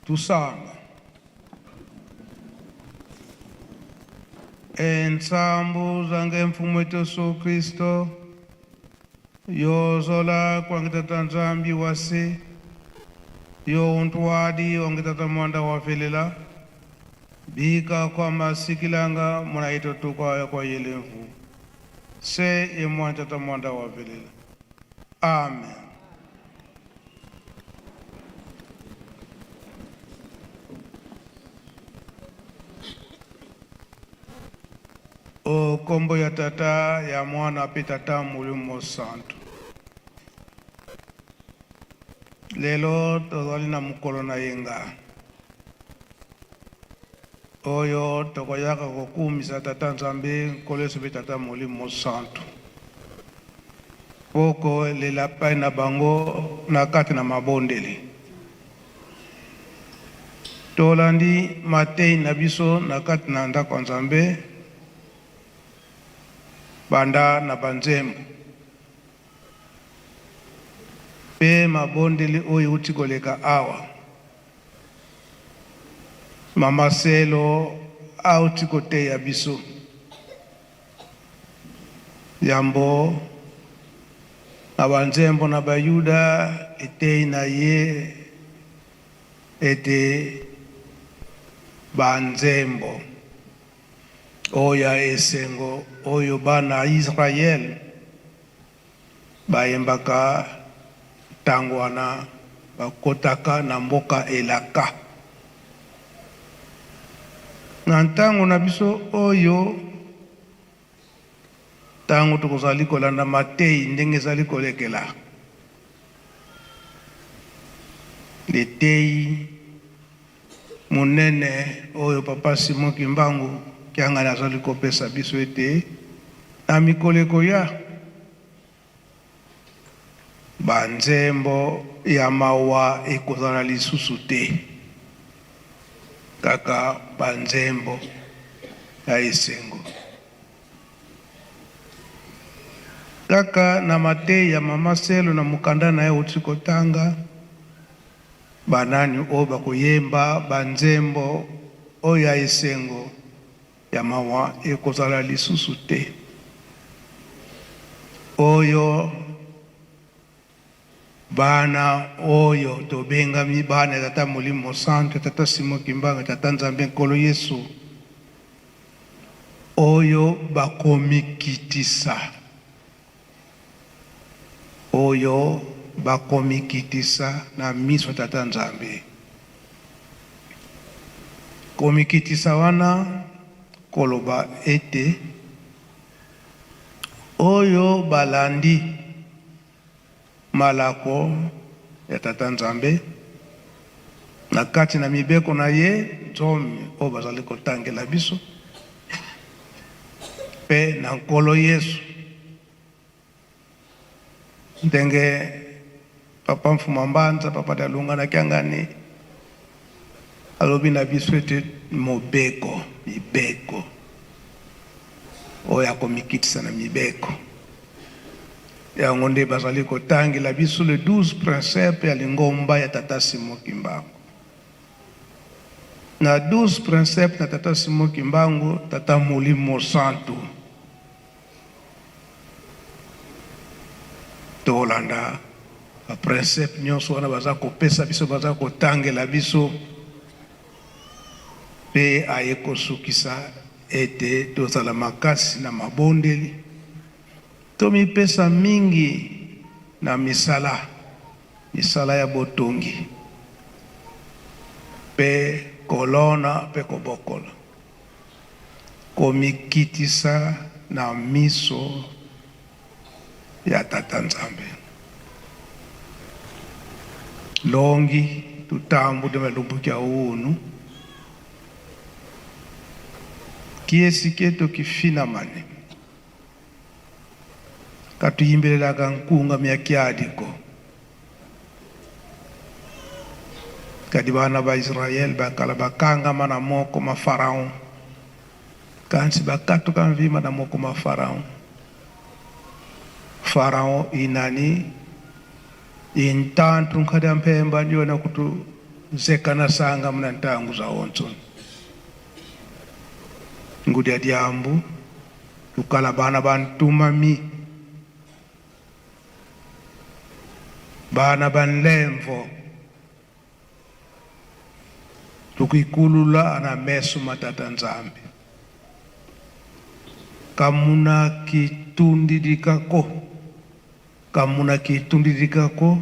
Tusamba. Ensambu zange mfumu wetu Yesu Kristo yozola kwange tata Nzambi wase yo untwadi wange tata mwanda wafelela bika kwa masikilanga munaito tukwa kwa yelemvu se emwana tata mwanda wafelela. Amen. O kombo ya Tata, ya Mwana mpe Tata Molimo Mosantu. Lelo tozali na mokolo na yenga oyo tokoyaka kokumisa Tata Nzambe Nkolo Yesu mpe Tata Molimo Mosantu mpo kolela pai na bango na kati na mabondeli. Tolandi mateyi na biso na kati na ndako ya Nzambe banda na banzembo mpe mabondeli oyo euti koleka awa. Mama Selo auti koteya biso yambo na banzembo na Bayuda, eteyi na ye ete banzembo oyo ya esengo oyo bana ya Israel bayembaka ntango wana bakotaka na mboka elaka. Na ntango na biso oyo, ntango tokozali kolanda mateyi ndenge ezali kolekela, liteyi monene oyo Papa Simon Kimbangu Kiangani azali kopesa biso ete na mikolo ekoya, banzembo ya mawa ekozala lisusu te, kaka banzembo ya esengo. Kaka na mateyi ya Mama Selo na mokanda na ye auti kotanga, banani oyo bakoyemba banzembo oyo ya esengo, ya mawa ekozala lisusu te, oyo bana oyo tobengami bana ya Tata Molimo Mosantu, ya Tata Simon Kimbangu, ya Tata Nzambe Nkolo Yesu, oyo bakomikitisa, oyo bakomikitisa na miso ya Tata Nzambe. Komikitisa wana koloba ete oyo balandi malako ya Tata Nzambe na kati na mibeko na ye zomi oyo bazali kotangela biso mpe na Nkolo Yesu, ndenge Papa Mfuma Mbanza, Papa Dialungana na Kiangani alobi na biso ete mobeko, mibeko oyo akomikitisa na mibeko yango nde bazali kotangela biso le 12 principe ya lingomba ya Tata Simon Kimbangu. Na 12 principe na Tata Simon Kimbangu, Tata Molimo Santu, tolanda ba principe nyonso wana baza kopesa biso, baza kotangela biso, mpe aye kosukisa ete tozala makasi na mabondeli, tomipesa mingi na misala, misala ya botongi mpe kolona mpe kobokola, komikitisa na miso ya Tata Nzambe. Longi tutambu tumelumbukia unu kiesi ketu kifinamane katuyimbelelaka nkunga mia kiadiko kadi bana ba Israel bakala bakangama na moko ma Pharaon kansi bakatuka mvima na moko ma Pharaon. Pharaon inani intantu nkhadi ya mpemba ndiona kutu Nzeka na sanga muna ntangu za onso. Ngudia diambu tukala bana bantumami bana banlemvo tukikulula ana meso matata Nzambi kamuna kitundidikako kamuna kitundidikako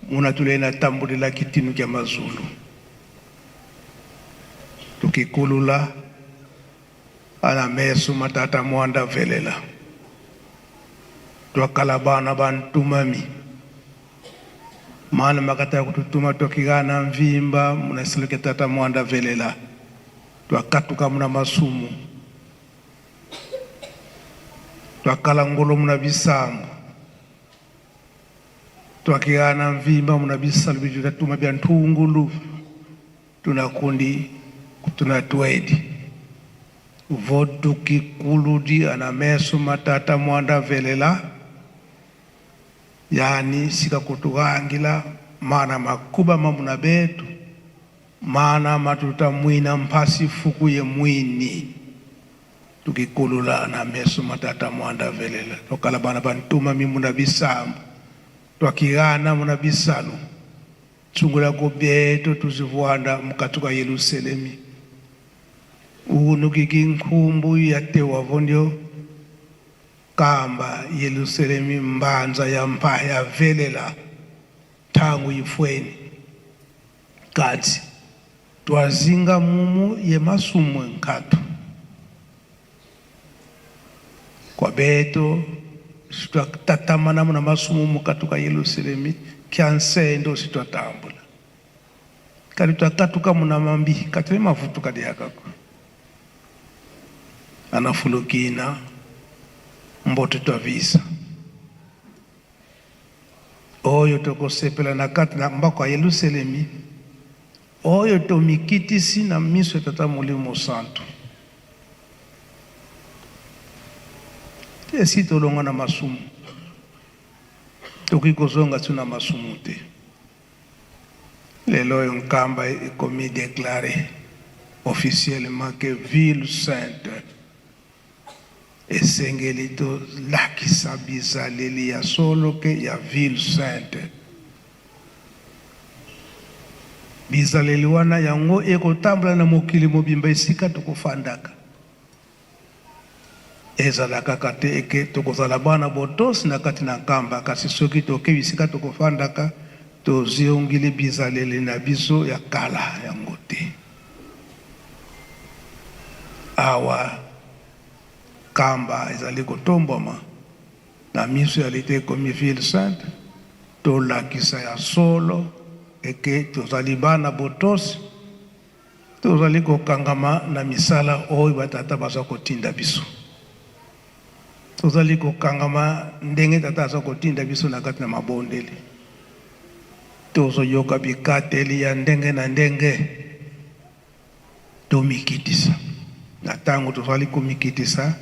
muna tulena tambulila kitinu kya mazulu tukikulula ana meso matata mwanda velela twakala bana bantumami mana makata kututuma twakigana mvimba munasiluke tata mwanda velela twakatuka muna masumu twakala ngolo muna bisambo twakigana mvimba muna bisalu bitu tatuma bya ntungulu tunakundi tunatwedi votukikuludi ana meso matata mwanda velela yani sika kutugangila mana makuba mamuna betu mana matuta mwina mpasi fuku ye mwini tukikulula na meso matata mwanda velela tokala bana bantuma mimuna bisambo twakigana muna bisalu tsungula ko beto tuzivuanda mukatuka Yerusalemi unukiki nkhumbu ya tewa vondio kamba Yerusalemi mbanza ya mpaya velela tangu ifweni kati twazinga mumu ye masumu nkatu kwa beto sitwatatamana muna masumu mukatuka Yerusalemi kyansendo sitwatambula kali twakatuka muna mambi katile mavutu kadi yakako anafulukina mbote twavisa oyo tokosepela na kati na mbako ya Yerusalemi oyo tomikitisi na miso ya Tata Molimo Santu esi tolonga na masumu tokoki kozonga ti na masumu te lelo oyo Nkamba ekomi déclaré officiellement que ville sainte esengeli tolakisa bizaleli ya solo ke ya ville sainte. Bizaleli wana yango ekotambola na mokili mobimba esika tokofandaka ezala kaka te eke tokozala bana botosi na kati na Nkamba, kasi soki toke bisika tokofandaka tozongili bizaleli na biso ya kala yango te. Awa Nkamba ezali kotombwama na miso ya leta ekomi ville sainte, tolakisa ya solo eke tozali bana botosi, tozali kokangama na misala oyo batata baza kotinda biso, tozali kokangama ndenge tata aza kotinda biso na kati na mabondeli, tozoyoka bikateli ya ndenge na ndenge, tomikitisa na ntango tozali komikitisa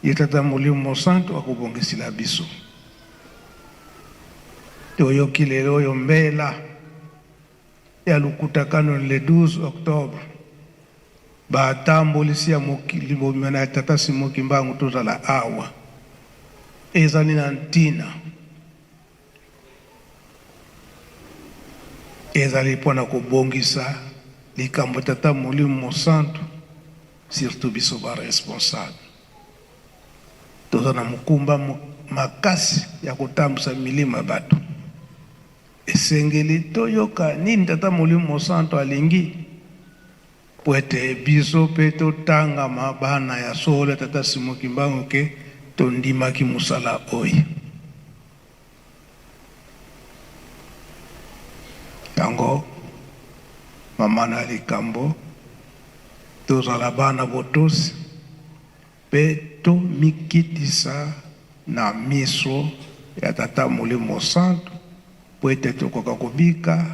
ye Tata Molimo Mosantu akobongisila biso. Toyoki lelo oyo mbela ya lukutakano le 12 octobre batambolisi ya mokili mobimba na Tata Simon Kimbangu tozala awa ezali na ntina ezali mpona kobongisa likambo Tata Molimo Mosantu, surtout biso baresponsable toza na mokumba makasi ya kotambusa milimo ya bato. Esengeli toyoka nini Tata Molimo Mosantu alingi po ete biso mpe totangama bana ya solo ya Tata Simon Kimbangu ke tondimaki mosala oyo. Yango mama na likambo tozala bana botosi mpe tomikitisa na miso ya Tata Molimo Santu po ete tokoka kobika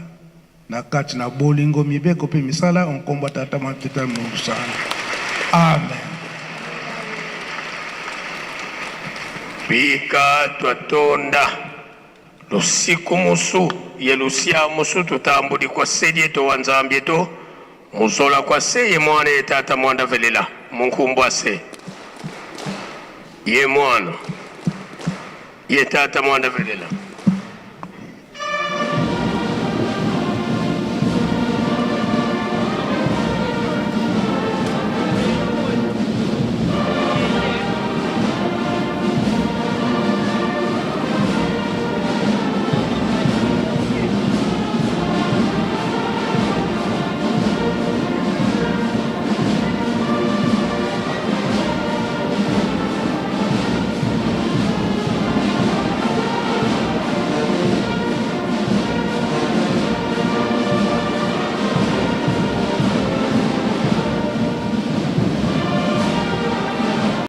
na kati na bolingo mibeko mpe misala nkombo ya Tata Mwana Tata Molimo Santu. Amen. Bika twatonda. Lusiku musu ye lusia musu tutambudi kwa se dietu wa Nzambi etu muzola kwa se ye mwana ye tata mwanda velela munkumbu ase ye mwana ye tata mwanda velela.